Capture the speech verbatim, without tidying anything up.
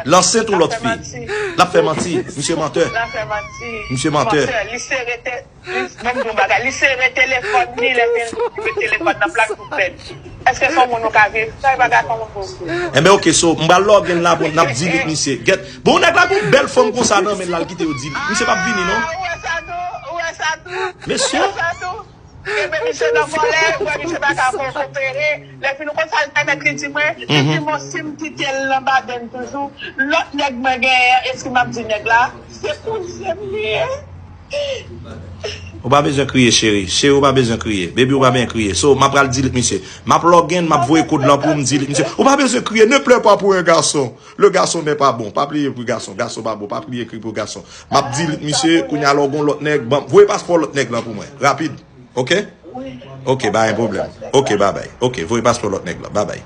L ansent yon lòt fi. L ap fè manti. Misye mantè. L ap fè manti. Misye mantè. Li sere te, li, ban m di w yon bagay. Li sere telefòn li, lè li met telefòn nan plak pou fè. Èske se yon moun ou ka viv? Sa e pa gason moun pou ou. Enben, oke, so, m pral lòg in la pou n ap delete misye. Gèt. Bon, nèg la gon bèl fanm konsa nan men l, l al kite yo delete. Misye p ap vini, non. Ah, ou wè sa tou? Ou wè sa tou? Mesye. Ou wè sa tou? Ebyen, misye nan kòlè, wè, misye pa ka ko-, koopere. Lè fini konsa, l pèmèt li di mwen, li di, "Bon, si m kite l nan baden toujou, lòt nèg mwen genyen an, èske m ap di nèg la, se kouzin m li ye?" Ou pa bezwen kriye, cheri. Cheri, ou pa bezwen kriye. Baby, ou pa bezwen kriye. So, m ap pral delete misye. M ap lòg in, m ap voye kòd lan pou m delete misye. Ou pa bezwen kriye. Ne pleure pas pour un garçon. Le garçon n'est pas bon. Pa pliye pou gason. Gason pa bon. Pa pliye kri pou gason. M ap delete misye. Kounye a lè w gon lòt nèg, ban, voye paspò lòt nèg lan pou mwen. Rapid. Oke? Oke, pa gen pwoblèm. Oke, babay. Oke, voye paspò lòt nèg lan. Babay.